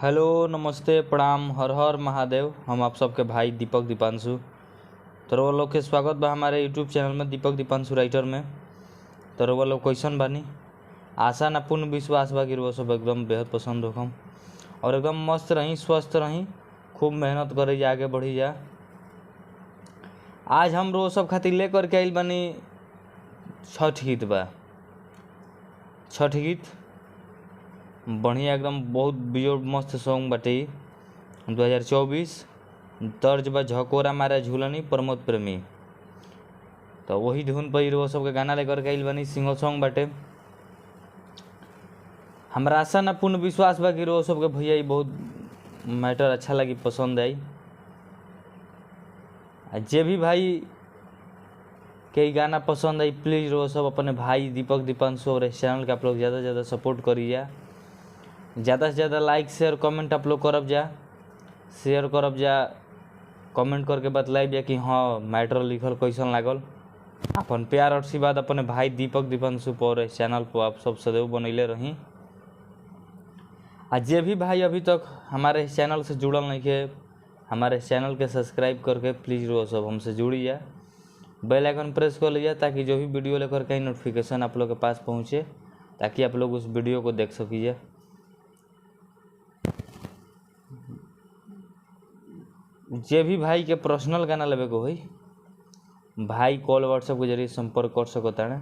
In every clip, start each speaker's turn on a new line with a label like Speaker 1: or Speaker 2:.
Speaker 1: Hello नमस्ते प्रणाम हर हर महादेव। हम आप सबके भाई दीपक दीपांशु। तो रउआ लोग के स्वागत बा हमारे यूट्यूब चैनल में दीपक दीपांशु राइटर में। तो रउआ लोग कैसन बानी? आशा ना पूर्ण विश्वास बा कि रउआ सब एकदम बेहद पसंद होखम और एकदम मस्त रही, स्वस्थ रही, खूब मेहनत करे जा, आगे बढ़ी जा। आज हम रउआ सब खातिर ले करके आइल बानी छठ गीत बा। छठ गीत बढ़िया एकदम बहुत बेजोड़ मस्त सॉन्ग बाटे। 2024 तर्ज बा झकोरा मारा झूलनी प्रमोद प्रेमी। तो वही धुन पर रउआ सबके गाना लेकर के आइल बानी, सिंगल सॉन्ग बाटे। हमरा आशा ना पूर्ण विश्वास बा कि रउआ सबके भैया ई बहुत मैटर अच्छा लगी, पसंद आई। आ जे भी भाई के गाना पसंद आई प्लीज़ रउआ सब अपने भाई दीपक दीपांशु और इस चैनल के आप लोग ज़्यादा से ज़्यादा सपोर्ट करिए। ज़्यादा से ज़्यादा लाइक शेयर कमेंट आप लोग करब जा, शेयर करब जा, कमेंट करके बतलाइब जा कि हाँ मैटर लिखल कैसन लागल। अपन प्यार और आशीर्वाद अपने भाई दीपक दीपांशु पर इस चैनल पर आप सब सदैव बनैले रही। आ जे भी भाई अभी तक हमारे इस चैनल से जुड़ल नहीं के, हमारे चैनल के सब्सक्राइब करके प्लीज़ रउआ सब हमसे जुड़ी जा, बेल आइकन प्रेस कर लीजिए ताकि जो भी वीडियो लेकर के नोटिफिकेशन आप लोग के पास पहुँचे, ताकि आप लोग उस वीडियो को देख सकिए। जे भी भाई के पर्सनल गाना लेवे के होई भाई कॉल व्हाट्सएप के जरिए संपर्क कर सकता है।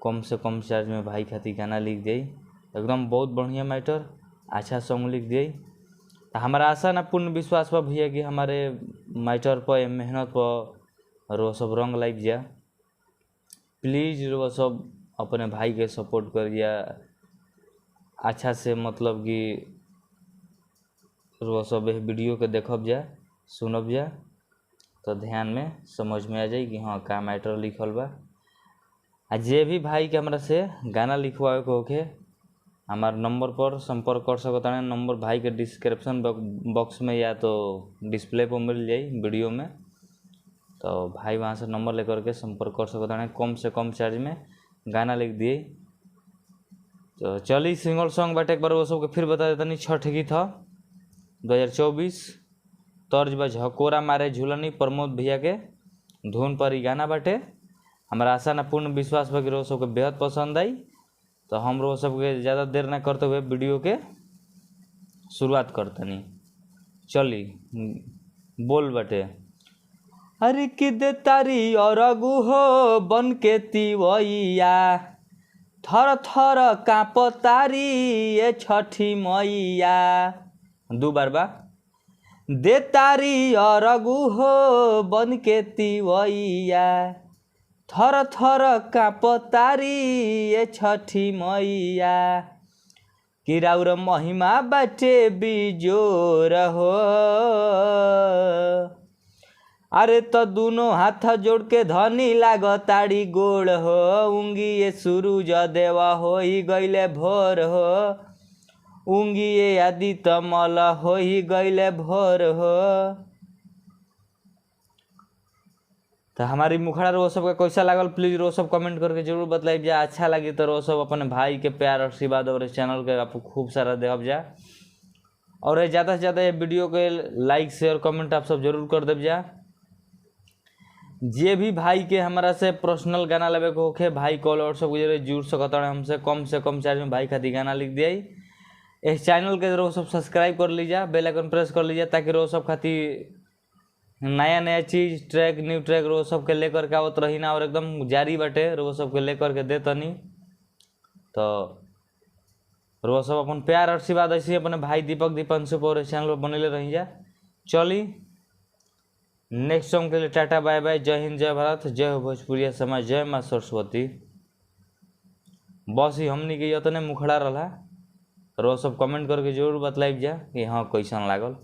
Speaker 1: कम से कम चार्ज में भाई खातिर गाना लिख दे, एकदम बहुत बढ़िया मैटर अच्छा सॉन्ग लिख दे। तो हमारा आशा ना पूर्ण विश्वास बा भैया कि हमारे मैटर पर मेहनत पर रउआ सब रंग लाग जा। प्लीज़ रउआ सब अपने भाई के सपोर्ट कर दिया अच्छा से, मतलब कि रउआ सब वीडियो के देखब जा, सुनब जा तो ध्यान में समझ में आ जाए कि हाँ का मैटर लिखल बा। आ जे भी भाई के हमरा से गाना लिखवावे के होखे हमार नंबर पर संपर्क कर सकता है। नंबर भाई के डिस्क्रिप्शन बॉक्स में या तो डिस्प्ले पर मिल जाई वीडियो में, तो भाई वहाँ से नंबर लेकर के संपर्क कर सकता है। कम से कम चार्ज में गाना लिख दिए। तो चली सिंगल सॉन्ग बाटे, एक बार वो सबके फिर बता देता नहीं। छठ गीत ह 2024 तर्ज बा झकोरा मारे झूलनी प्रमोद भैया के धुन पर ई गाना बाटे। हमारा आशा ना पूर्ण विश्वास बा कि रउआ सबके बेहद पसंद आई। तो हम रउआ सबके ज़्यादा देर ना करते हुए वीडियो के शुरुआत करतनी। चली बोल बाटे। अरे कि दे तारी और हो बन के तिवैया, थर थर काँप तारी ये छठी मैया। दू बार बा। दे तारी अरगु हो बन के तिवैया, थर थर काँप तारी ये छठी मैया। कि राउर महिमा बाटे बिजोर हो, अरे तो दोनों हाथ जोड़ के धनी लागताड़ी गोड़ हो। उंगिए सूरज देवा होई गईले भोर हो, उंगिए आदित्य मल होई गईले भोर हो। तो हमारी मुखड़ा रउआ सबके कैसा लागल प्लीज़ रउआ सब कमेंट करके जरूर बतलाइब जा। अच्छा लगी तो रउआ सब अपने भाई के प्यार आशीर्वाद और इस चैनल के आप खूब सारा देहब जा। और ज़्यादा से ज़्यादा ये वीडियो के लाइक शेयर कमेंट आप सब जरूर कर देब जा। जे भी भाई के हमारा से पर्सनल गाना लेवे के होखे भाई कॉल व्हाट्सएप के जरिए जुड़ सकता है हमसे। कम से कम चार्ज में भाई खातिर गाना लिख दिया। इस चैनल के रउआ सब सब्सक्राइब कर लीजिए, बेल आइकन प्रेस कर लीजिए ताकि रउआ सब खातिर नया नया चीज़ ट्रैक न्यू ट्रैक रउआ सबके लेकर के आवत रही ना और एकदम जारी बाटे रउआ सबके लेकर के दे तनी। तो रउआ सब अपन प्यार आशीर्वाद ऐसे अपने भाई दीपक दीपांशु पर चैनल पर बनैले रही जा। चली नेक्स्ट सॉन्ग के लिए टाटा बाय बाय। जय हिंद, जय भारत, जय हो भोजपुरिया समाज, जय माँ सरस्वती। बस ही हमनी के इतने मुखड़ा रहा। रउआ सब कमेंट करके जरूर बतलाइब जा कि हाँ कैसन लागल।